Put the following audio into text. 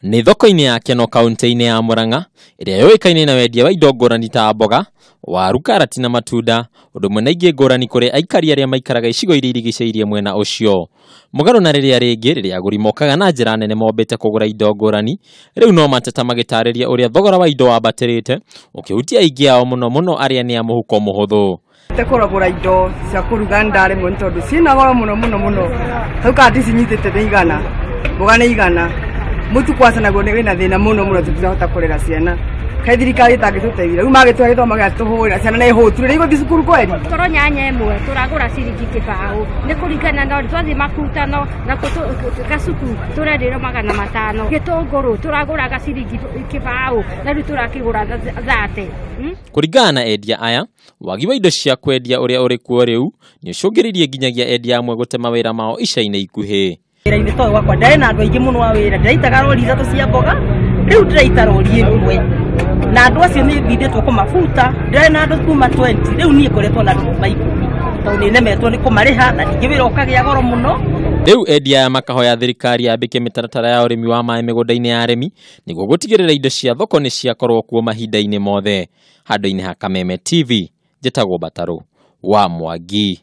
Nĩ thoko-inĩ ya Keno kaunti-inĩ ya Murang'a ĩrĩa yũĩkaine na wendia wa indo ngũrani ta mboga, waru, karati na matunda, ũndũ ũmwe na ingĩ ngũrani kũrĩ aikari arĩa maikaraga icigo iria irigicĩirie mwena ũcio. Mũgarũ na rĩrĩa rĩngĩ rĩrĩa agũri mokaga na njĩra nene mombĩte kũgũra indo ngũrani, rĩu no mateta magĩtarĩria ũrĩa thogora wa indo wambatĩrĩte ũkĩhutia aingĩ ao mũno mũno arĩa nĩ a mũhuko mũhũthũ. Kũragũra indo cia kũruga ndaremwo nĩ tondũ ciĩna goro mũno mũno mũno. Hau karati cinyitĩte nĩ 100, mboga nĩ 100, mũtu kwaca naguo wĩna thĩna mũno mũno tũtirahota kũrera ciana. Kaĩ thirikari ĩtangĩtũteithia rĩu magĩtũhe gĩthomo gĩa tũhũrĩra ciana nĩ hũtu rĩu igũthiĩ cukuru kweri. Korwo nyanya ĩmwe tũragũra ciringi 20 nĩ kũringana na twathiĩ makutano na gacuku tũrenderio 500, gĩtũngũrũ tũragũraga ciringi 20 na rĩu tũrakĩgũra 30. Kũringana na endia aya, wagi wa indo cia kwendia ũrĩa ũrĩ kuo rĩu nĩ ũcũngĩrĩirie nginyagia endia amwe gũte mawĩra mao ica-inĩ ikuhĩ. Wĩra-inĩ toyũ wakwa ndarĩ na andũ aingĩ mũno a wĩra, ndĩraitaga rori 3 cia mboga, rĩu ndĩraita rori 1 na andũ acio nĩ thindĩtwo kũmabuta, ndĩrarĩ na andũ kuma 20, rĩu niĩ ngoretwo na andũ kuma 10 tondũ nĩ nemetwo nĩ kũmarĩha na ningĩ wĩra ũkagĩa goro mũno. Rĩu endia aya makahoya thirikari yambĩke mĩtaratara ya ũrĩmi wa maĩ mĩgũnda-inĩ ya arĩmi nĩguo gũtigĩrĩra indo cia thoko nĩ ciakorwo kuo mahinda-inĩ mothe. Handũ-inĩ ha Kameme TV, njĩtagwo Batarũ wa Mwangi.